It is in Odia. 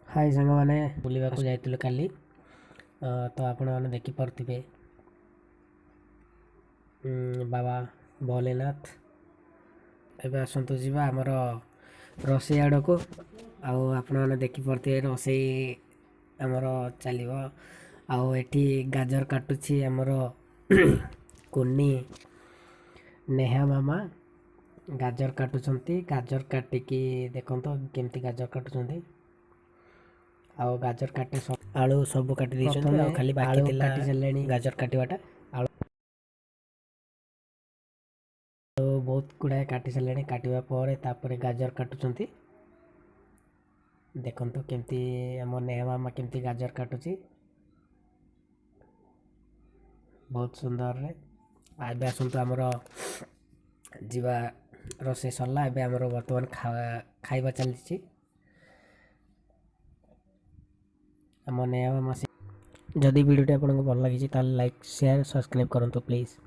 ହାଇ ସାଙ୍ଗମାନେ, ବୁଲିବାକୁ ଯାଇଥିଲୁ କାଲି। ତ ଆପଣମାନେ ଦେଖିପାରୁଥିବେ ବାବା ଭୋଲେନାଥ। ଏବେ ଆସନ୍ତୁ ଯିବା ଆମର ରୋଷେଇ ଆଡ଼କୁ। ଆଉ ଆପଣମାନେ ଦେଖିପାରୁଥିବେ, ରୋଷେଇ ଆମର ଚାଲିବ। ଆଉ ଏଠି ଗାଜର କାଟୁଛି ଆମର କୁନି ନେହା ମାମା। ଗାଜର କାଟୁଛନ୍ତି। ଗାଜର କାଟିକି ଦେଖନ୍ତୁ କେମିତି ଗାଜର କାଟୁଛନ୍ତି। ଆଉ ଗାଜର କାଟି, ଆଳୁ ସବୁ କାଟି ଦେଇଛନ୍ତି। ଆଉ ଖାଲି ବାକି ଆଳୁ ଥିଲା କାଟି ସାରିଲେଣି। ଗାଜର କାଟିବାଟା। ଆଳୁ ବହୁତ ଗୁଡ଼ାଏ କାଟି ସାରିଲେଣି। କାଟିବା ପରେ ତାପରେ ଗାଜର କାଟୁଛନ୍ତି। ଦେଖନ୍ତୁ କେମିତି ଆମ ନେହା ମାମା କେମିତି ଗାଜର କାଟୁଛି, ବହୁତ ସୁନ୍ଦରରେ। ଏବେ ଆସନ୍ତୁ ଆମର ଯିବା। ରୋଷେଇ ସରିଲା, ଏବେ ଆମର ବର୍ତ୍ତମାନ ଖାଇବା ଚାଲିଛି। ଆମ ନେହା ମାମା। ଯଦି ଭିଡ଼ିଓଟି ଆପଣଙ୍କୁ ଭଲ ଲାଗିଛି, ତାହେଲେ ଲାଇକ୍, ସେୟାର, ସବସ୍କ୍ରାଇବ୍ କରନ୍ତୁ ପ୍ଲିଜ୍।